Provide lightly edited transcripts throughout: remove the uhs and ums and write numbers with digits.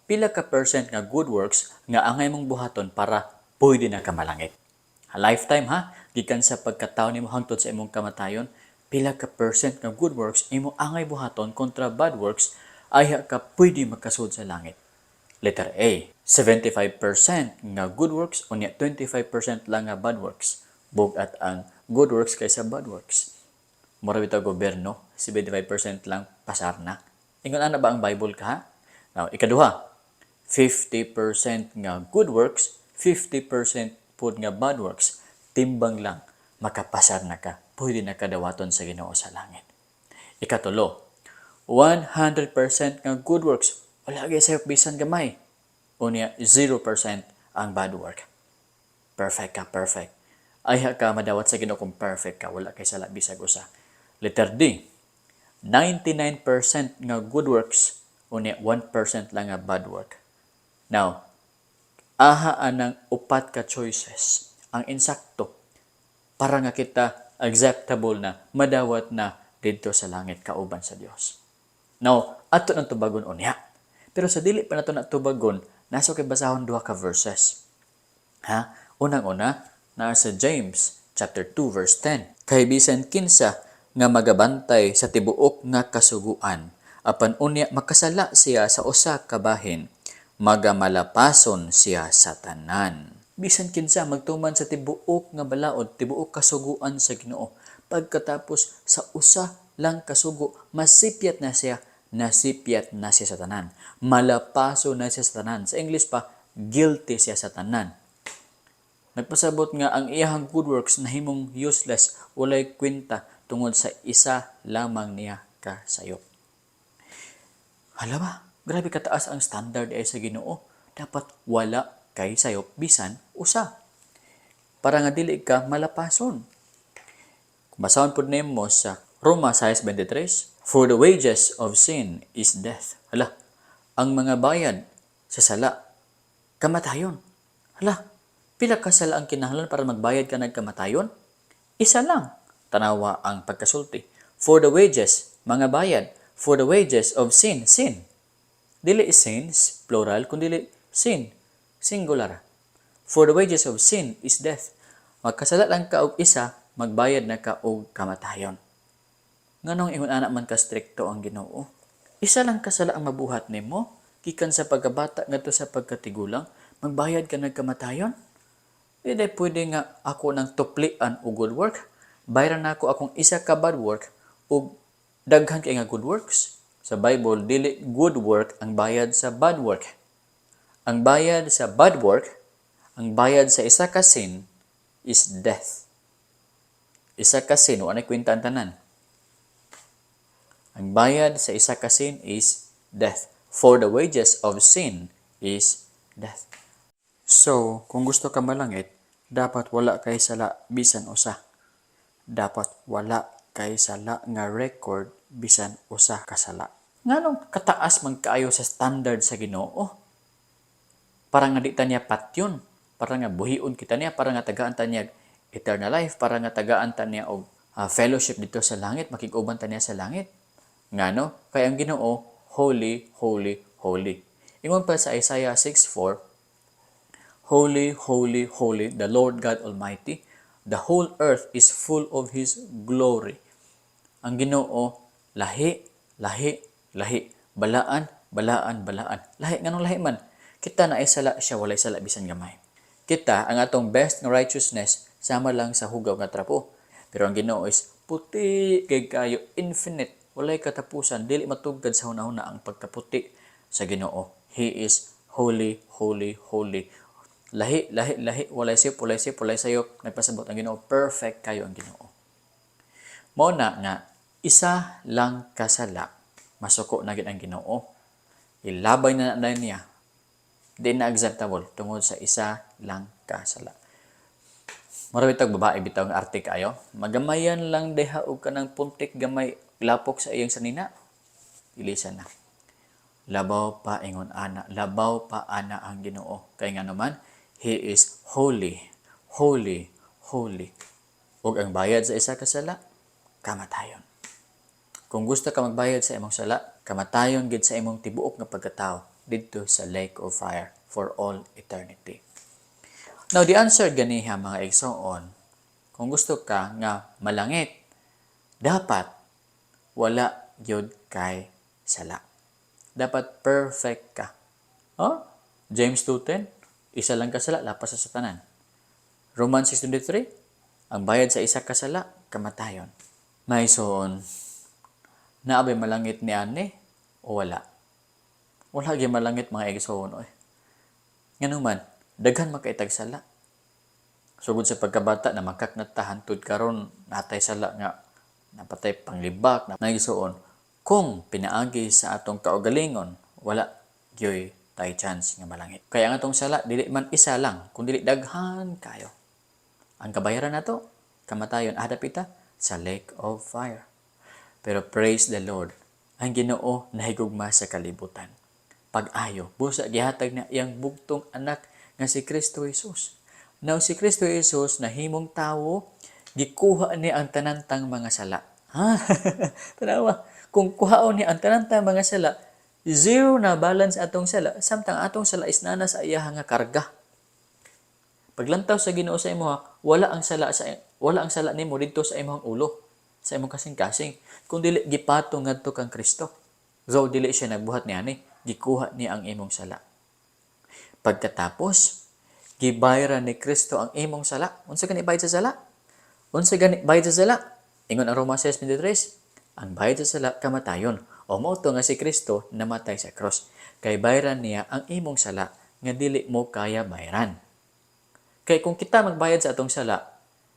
Pila ka percent nga good works nga angay mong buhaton para pwede na ka malangit? A lifetime ha, gikan sa pagkatao nimo hangtod sa imong kamatayon, pila ka percent nga good works imo angay buhaton kontra bad works ayha ka pwede makasud sa langit? Letter A, 75% nga good works unya 25% lang nga bad works. Bug-at ang good works kaysa bad works. Mura bitaw gobyerno, 75% lang, pasar na. Ingon ana ba ang Bible ka ha? Now, ikaduha, 50% nga good works, 50% pud nga bad works. Timbang lang, makapasar na ka. Pwede na ka dawaton sa Ginoo sa langit. Ikatulo, 100% nga good works. Wala gyud sayop bisan gamay. Unya, 0% ang bad work. Perfect ka, perfect. Ayha ka madawat sa Ginoo kung perfect ka, wala kay sala bisag usa. Letter D, 99% nga good works, unya 1% lang nga bad work. Now, aha anang upat ka choices ang insakto para nga kita acceptable na madawat na didto sa langit kauban sa Dios. Now, ato nang tubagon unya. Pero sa dili pa nato na tubagon, nasa kay basahon duha ka verses. Ha? Unang-una, naa sa James chapter 2 verse 10. "Kay bisan kinsa nga magabantay sa tibuok nga kasuguan, apan unya makasala siya sa usa ka bahin, magamalapason siya sa tanan." Bisan kinsa magtuman sa tibuok nga balaod, tibuok kasuguan sa Ginoo, pagkatapos sa usa lang kasugo masipyat na siya, nasipyat na siya sa tanan. Malapaso na siya sa tanan. Sa English pa, guilty siya sa tanan. Nagpasabot nga ang iyahang good works nahimong useless, walay kwenta tungod sa isa lamang niya ka sayop. Hala ba? Grabe kataas ang standard ay sa Ginoo. Dapat wala kay sayop bisan usa, para nga dili ka malapason. Kung basahon pud nimo sa Roma 6:23, "For the wages of sin is death." Hala, ang mga bayad sa sala, kamatayon. Hala, pila ka sala ang kinahanglan para magbayad ka ng kamatayon? Isa lang. Tanawa ang pagkasulti. For the wages, mga bayad. For the wages of sin, sin. Dili sins, plural, kundi sin, singular. For the wages of sin is death. Magkasala lang ka og isa, magbayad na ka og kamatayon. Nganong ingon ana man ka strikto ang Ginoo? Isa lang kasala ang mabuhat nimo, gikan sa pagkabata ngadto sa pagkatigulang, magbayad ka ng kamatayon? Hindi pwede nga ako nang tuplian og good work. Bayaran nako akong isa ka bad work ug daghan kay nga good works. Sa Bible, dili good work ang bayad sa bad work. Ang bayad sa bad work, ang bayad sa isa ka sin is death. Isa ka sin, wa na kwenta ang tanan. Ang bayad sa isa ka sin is death. For the wages of sin is death. So, kung gusto ka malangit, dapat wala kay sala bisan usa. Dapat wala kay sala nga record bisan usa ka sala. Nganong kataas man kaayo sa standard sa Ginoo? Para nga di ta niya patyon, para nga buhion kita niya, para nga tagaan ta niya eternal life, para nga tagaan ta niya og fellowship dito sa langit, makig-uban ta niya sa langit. Ngano? Kay ang Ginoo, holy, holy, holy. Ingon pa sa Isaiah 6:4, "Holy, holy, holy, the Lord God Almighty. The whole earth is full of His glory." Ang Ginoo, lahi, lahi, lahi. Balaan, balaan, balaan. Lahi, nganong lahi man? Kita naay sala, siya walay sala bisan gamay. Kita, ang atong best nga righteousness, sama lang sa hugaw nga trapo. Pero ang Ginoo is puti kay kayo, infinite, walay katapusan, dili matugkad sa hunahuna ang pagkaputi sa Ginoo. He is holy, holy, holy. Lahi, lahi, lahi, walay sayop, walay sayop, walay sayop. Nagpasabot ang Ginoo, perfect kayo ang Ginoo. Mao na nga isa lang kasala, masuko na gid ang Ginoo. Ilabay na na niya. Di na acceptable tungod sa isa lang kasala. Mura bitawg babae bitaw nga arte kayo. Magamayan lang diha og kanang puntik gamay lapok sa iyang sanina. Ilisan na. Labaw pa ingon ana, labaw pa ana ang Ginoo. Kay nga naman, He is holy, holy, holy. Ug ang bayad sa isa ka sala, kamatayon. Kung gusto ka magbayad sa imong sala, kamatayon gid sa imong tibuok nga pagkatao. didto sa lake of fire for all eternity. Now, the answer ganiha, mga igsoon, kung gusto ka nga malangit, dapat wala gyud kay sala. Dapat perfect ka. Oh? James 2:10, isa lang ka sala, lapas sa tanan. Romans 6:23, ang bayad sa isa ka sala, kamatayon. Mga igsoon, naa bay malangit ni ani o wala? Wala gyud malangit, mga igsoon, oy. Ngano man, daghan man kaayo tag sala. Sugod sa pagkabata na makak na ta hangtod karon, naa tay sala nga napatay panglibak na, mga igsoon. Kung pinaagi sa atong kaugalingon, wala gyoy tay chance nga malangit. Kaya ang atong sala dili man isa lang, kun dili daghan kayo. Ang kabayaran nato, kamatayon, adapita sa lake of fire. Pero praise the Lord, ang Ginoo nahigugma sa kalibutan. Pag-ayo, busa gihatag na iyang bugtong anak nga si Kristo Jesus. Now si Kristo Jesus nahimong tawo, gikuha niya ang tanan tang mga sala. Ha? Tanawa, kung kuhaon niya ang tanan tang mga sala, zero na balance atong sala, samtang atong sala is naa na sa iya nga karga. Paglantaw sa Ginoo sa imo, wala ang sala nimo didto sa imong ulo, sa imong kasing-kasing. Kung dili gipatong ngadto kang Kristo. Though dili siya nagbuhat niani, gikuha niya ang imong sala. Pagkatapos, gibayaran ni Kristo ang imong sala. Unsa gani bayad sa sala? Unsa gani bayad sa sala? Ingon ang Roma 6:23, ang bayad sa sala, kamatayon. O mao to nga si Kristo namatay sa cross. Kay bayaran niya ang imong sala nga dili mo kaya bayaran. Kay kung kita magbayad sa atong sala,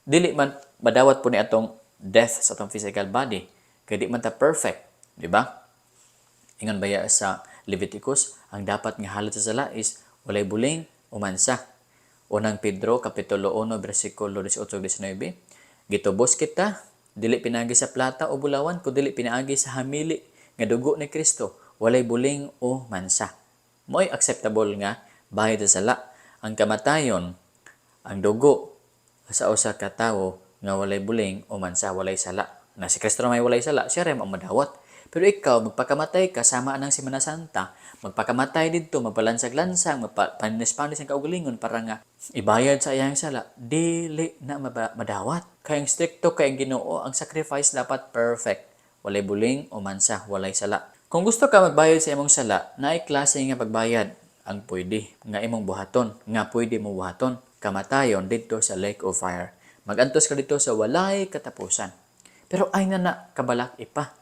dili man madawat po ni atong death sa atong physical body. Kay di man ta perfect, di ba? Ingon baya sa Leviticus, ang dapat nga halad sa sala is walay buling o mansa. Unang Pedro kapitulo 1 bersikulo 18-19, gitubos kita dili pinaagi sa plata o bulawan, kun dili pinaagi sa hamili nga dugo ni Kristo, walay buling o mansa. Mo'y acceptable nga bayad sa sala. Ang kamatayon, ang dugo sa usa ka tawo nga walay buling o mansa, walay sala. Na si Kristo na may walay sala, siya rin ang madawat. Pero ikaw, magpakamatay ka, sama ng Semana Santa, magpakamatay dito, magpalansag-lansang, magpanis-panis ang kaugalingon para nga ibayad sa iyang sala, dili na madawat. Kaya ang strikto kay ang Ginoo, ang sacrifice dapat perfect. Walay buling o mansa, walay sala. Kung gusto ka magbayad sa imong sala, naay klase nga pagbayad ang pwede nga imong buhaton, nga pwede mo buhaton. Kamatayon didto sa lake of fire. Magantos ka dito sa walay katapusan. Pero ay na na kabalak ipa.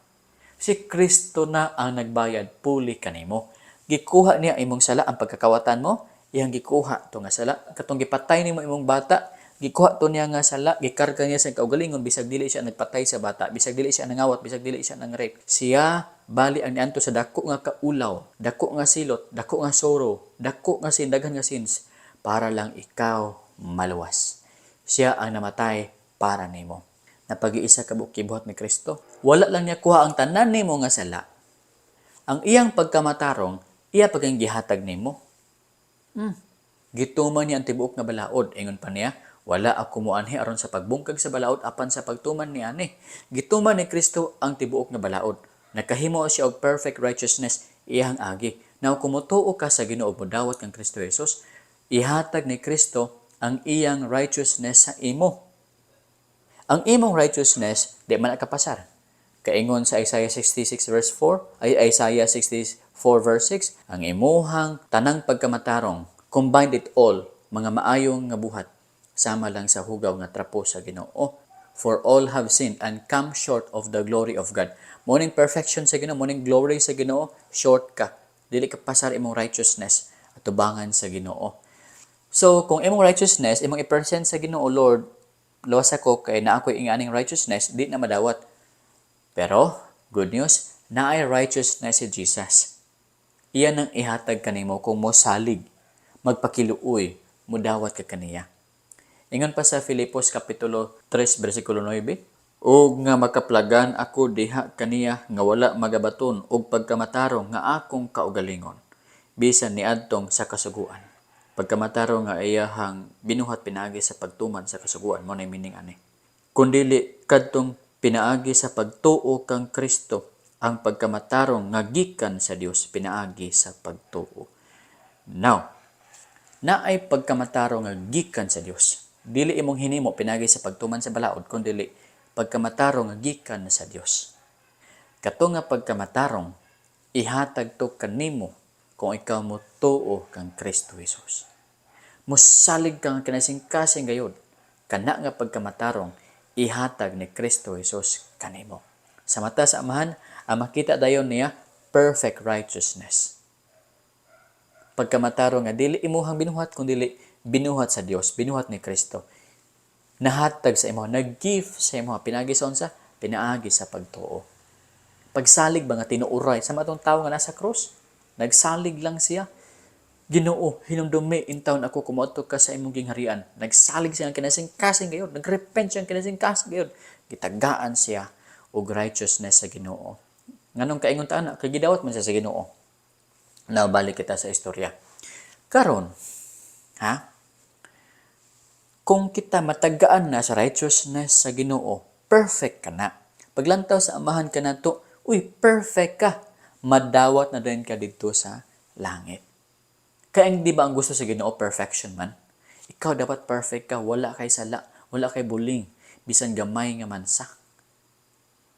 Si Kristo na ang nagbayad puli kanimo. Gikuha niya imong sala, ang pagkakawatan mo, iyang gikuha to nga sala. Katong gipatay nimo imong bata, gikuha to niya nga sala, gikarga niya sa kaugalingon bisag dili siya nagpatay sa bata, bisag dili siya nangawat, bisag dili siya nang rape. Siya bali ang nianto sa dako nga kaulaw, dako nga silot, dako nga sorrow, dako nga sin, daghan nga sins para lang ikaw maluwas. Siya ang namatay para nimo. Napag-iisa ka buok gibuhat ni Kristo. Wala lang niya kuha ang tanan nimo nga sala. Ang iyang pagkamatarong, iya pag gihatag nimo. Gituman niya ang tibuok nga balaod. Ingon pa niya, "Wala ako moanhi aron sa pagbungkag sa balaod apan sa pagtuman ni ani." Gituman ni Kristo ang tibuok nga balaod. Nakahimo siya og perfect righteousness iyang agi. Now kung motuo ka sa Ginoo, modawat kang Kristo Jesus, ihatag ni Kristo ang iyang righteousness sa imo. Ang imong righteousness di man nakapasar. Kaingon sa Isaiah 66 verse 4, ay Isaiah 64 verse 6, ang imuhang tanang pagkamatarong, combined it all, mga maayong nga buhat, sama lang sa hugaw nga trapo sa Ginoo. For all have sinned and come short of the glory of God. Mao ning perfection sa Ginoo, mao ning glory sa Ginoo, short ka. Dili ka pasar imong righteousness atubangan sa Ginoo. So, kung imong righteousness, imong i-present sa Ginoo, "Lord, luwas ako kay naa ko'y inganing righteousness," di na madawat. Pero, good news, naay righteousness si Jesus. Iyan ang ihatag kanimo kung mo salig, magpakiluoy, mudawat ka kaniya. Ingon pa sa Filipos kapitulo 3 bersikulo 9, "Ug nga makaplagan ako diha kaniya nga wala magabaton og pagkamatarong nga akong kaugalingon bisan niadtong sa kasuguan." Pagkamatarong nga iyahang binuhat pinaagi sa pagtuman sa kasuguan, mao na meaning ani. Kun dili kadtong pinaagi sa pagtuo kang Kristo. Ang pagkamatarong nga gikan sa Dios pinaagi sa pagtuo. Now, naay pagkamatarong nga gikan sa Dios. Dili imong hinimo pinaagi sa pagtuman sa balaod, kun dili pagkamatarong nga gikan sa Dios. Kato nga pagkamatarong ihatag to kanimo kung ikaw mo tuo kang Kristo Jesus. Musalig ka nga kinasing-kasing gayod. Kana nga pagkamatarong ihatag ni Kristo Jesus kanimo. Sa mata sa Amahan, ang makita dayon niya, perfect righteousness. Pagkamatarong nga dili imuhang binuhat kun dili binuhat sa Dios, binuhat ni Kristo. Nahatag sa imo, nag-gift sa imo pinaagi sa unsa? Pinaagi sa pagtuo. Pagsalig ba nga tinuuray sa matong tawo nga nasa krus? Nagsalig lang siya. "Ginoo, hinumdumi intawon ako kung moadto ka sa imong gingharian." Nagsalig siya ang kinasing-kasing gayod. Nagrepent siya ang kinasing-kasing gayod. Gitagaan siya og righteousness sa Ginoo. Nganong kaingon ta ana? Kay gidawat man siya sa Ginoo. Now, balik kita sa istorya. Karon, ha? Kung kita matagaan na sa righteousness sa Ginoo, perfect ka na. Paglantaw sa Amahan ka na to, uy, perfect ka. Madawat na din ka dito sa langit. Kaya hindi ba ang gusto sa Ginoo perfection man? Ikaw dapat perfect ka, wala kay sala, wala kay buling, bisan gamay nga mansa.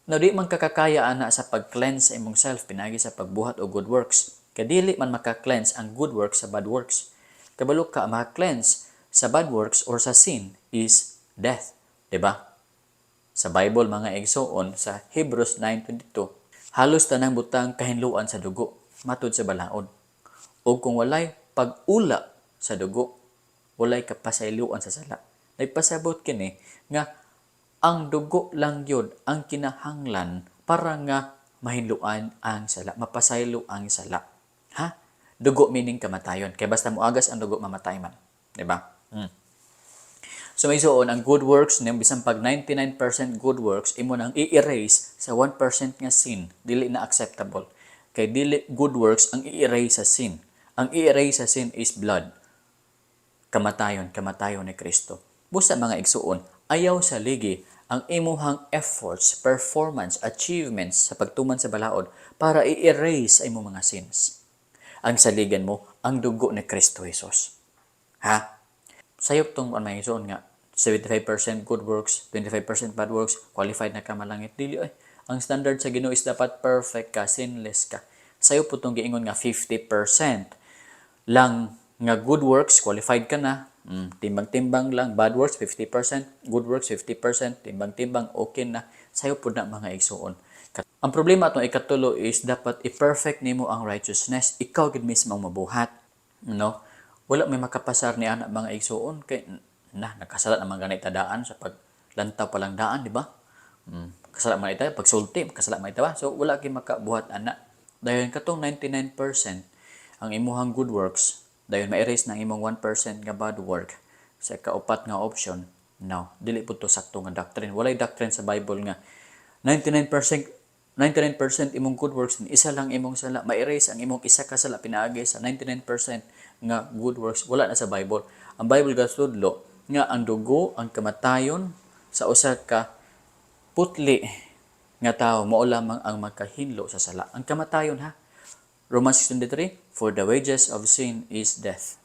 Now, di man kakakaya ana sa pag-cleanse sa imong self pinagi sa pagbuhat og good works. Kay dili man maka-cleanse ang good works sa bad works. Kabalo ka, maka-cleanse sa bad works or sa sin is death, 'di ba? Sa Bible, mga igsoon, sa Hebrews 9:22, halos tanang butang kahinluan sa dugo matud sa balaod. O kung walay pag-ula sa dugo, walay kapasayloan sa sala. Nagpasabot kini nga ang dugo lang yun ang kinahanglan para nga mahinluan ang sala, mapasaylo ang sala. Ha? Dugo meaning kamatayon. Kaya basta muagas ang dugo, mamatay man. Di ba? So may suon, ang good works, niyang bisan pag 99% good works, imo nang i-erase sa 1% nga sin, dili na acceptable. Kay dili good works ang i-erase sa sin. Ang i-erase sa sin is blood. Kamatayon, kamatayon ni Kristo. Busa, mga igsuon, ayaw saligi ang imuhang efforts, performance, achievements sa pagtuman sa balaod para i-erase ang imong mga sins. Ang saligan mo, ang dugo ni Kristo Jesus. Ha? Sayop tong ang mga igsuon nga 75% good works, 25% bad works, qualified na ka malangit. Dili ay. Ang standard sa Ginoo is dapat perfect ka, sinless ka. Sayop po tong giingon nga 50% lang nga good works, qualified ka na. Timbang-timbang lang, bad works 50%, good works 50%, timbang-timbang, okay na. Sayop po na, mga igsuon. Ang problema atong ikatulo is dapat i-perfect nimo ang righteousness. Ikaw gid mismo ang mabuhat. No? Wala may makapasar ni ana, mga igsuon, kay na nakasala naman ganit daan sa paglantaw pa lang daan, di ba? Kasala man ita pagsulti, kasala man ita ba? So wala kay makabuhat ana. Dayon katong 99% ang imuhang good works, dayon ma-erase ng imong 1% nga bad work sa kaupat nga option. No, dili po to sakto nga doctrine. Walay doctrine sa Bible nga 99% 99% imong good works, isa lang imong sala, ma-erase ang imong isa ka sala pinaagi sa 99% nga good works. Wala na sa Bible. Ang Bible gatudlo nga ang dugo, ang kamatayon sa usa ka putli nga tao mao lamang ang makahinlo sa sala. Ang kamatayon, ha. Romans 6:23, "For the wages of sin is death."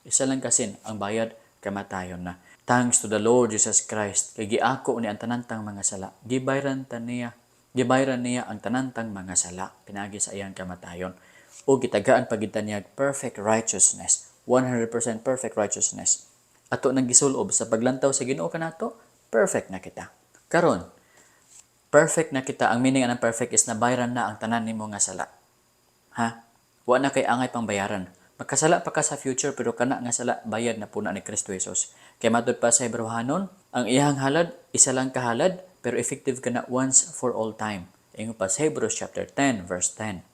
Isa lang ka sin, ang bayad kamatayon na. Thanks to the Lord Jesus Christ kay giako ni ang tanan tang mga sala. Gibayran ta niya, gibayran niya ang tanan tang mga sala pinaagi sa iyang kamatayon. O gitagaan pa gid ta niya perfect righteousness, 100% perfect righteousness. Ato nang gisulob sa paglantaw sa Ginoo kanato, perfect na kita. Karon, perfect na kita. Ang meaning ng perfect is nabayran na ang tanan nimo nga sala. Ha? Wa na kay angay pang bayaran. Makasala pa ka sa future, pero kana nga sala bayad na puna ni Kristo Jesus. Kay matud pa sa Hebreohanon, ang iyang halad isa lang ka halad pero effective kana once for all time. Ingon pa sa Hebrews chapter 10 verse 10.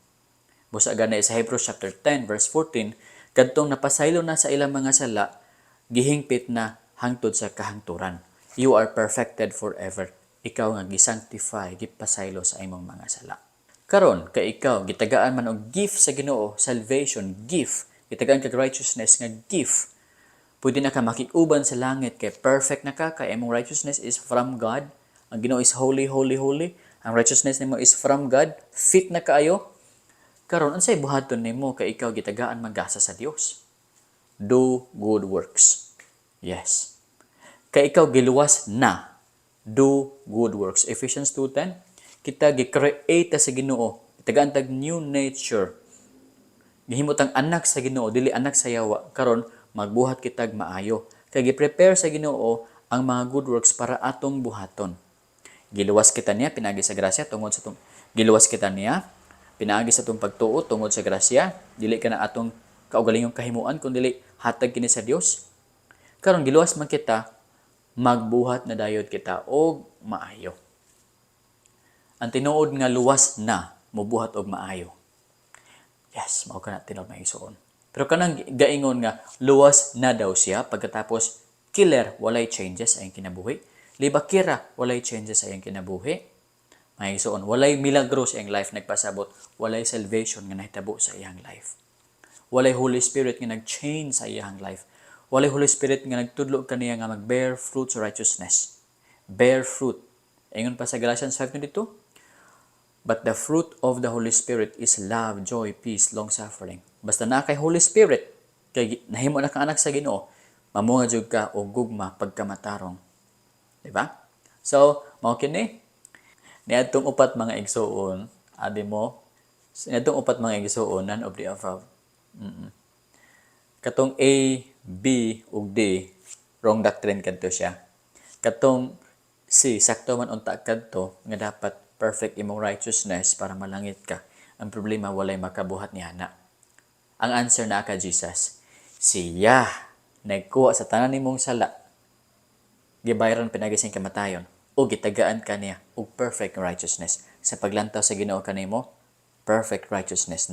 Busa gani sa Hebrews chapter 10 verse 14, kadtong napasaylo na sa ilang mga sala, gihingpit na hangtod sa kahangturan. You are perfected forever. Ikaw nga gisanctify, gipasaylo sa imong mga sala. Karon, kay ikaw gitagaan man og gift sa Ginoo, salvation gift, gitagaan kag righteousness nga gift. Pwede na ka makikuban sa langit kay perfect na ka, kay imong righteousness is from God. Ang Ginoo is holy, holy, holy. Ang righteousness nimo is from God, fit na kaayo. Karon, unsay buhaton nimo kay ikaw gitagaan man gasa sa Dios? Do good works. Yes. Kay ikaw giluwas na. Do good works. Ephesians 2:10. Kita gi-create sa Ginoo. Tagaan tag new nature. Gihimo tang anak sa Ginoo, dili anak sa yawa. Karon magbuhat kitag maayo. Kay gi-prepare sa Ginoo ang mga good works para atong buhaton. Giluwas kita niya pinaagi sa grasya tungod sa tong giluwas kita niya pinaagi sa atong pagtuo tungod sa grasya, dili kana atong kaugalingong kahimuan kun dili hatag kini sa Dios. Karon giluwas man kita, magbuhat na dayod kita og maayo. Ang tinuod nga luwas na, mobuhat og maayo. Yes, mao kana tinuod, mga igsoon. Pero kanang gaingon nga luwas na daw siya, pagkatapos killer, walay changes sa iyang kinabuhi. Libakira, walay changes sa iyang kinabuhi. Mga igsoon, walay milagro sa iyang life nagpasabot, walay salvation nga nahitabo sa iyang life. Walay Holy Spirit nga nag-change sa iyang life. Walay Holy Spirit nga nagtudlo kaniya nga mag-bear fruits of righteousness. Bear fruit. Ingon pa sa Galatians 5:22, "But the fruit of the Holy Spirit is love, joy, peace, long-suffering." Basta naa kay Holy Spirit, kay nahimo na kang anak sa Ginoo, mamunga jud ka og gugma, pagkamatarong. Di ba? So, mao kini. Niadtong upat, mga igsuon, abi mo, niadtong upat, mga igsuon, none of the above. Katong A, B ug D, wrong doctrine kadto siya. Katong C, sakto man unta kadto nga dapat perfect imong righteousness para malangit ka. Ang problema, walay makabuhat niana. Ang answer naa ka Jesus. Siya nagkuha sa tanan nimong sala. Gibayaran pinaagi sa kamatayon o gitagaan ka niya og perfect righteousness. Sa paglantaw sa Ginoo kanimo, perfect righteousness.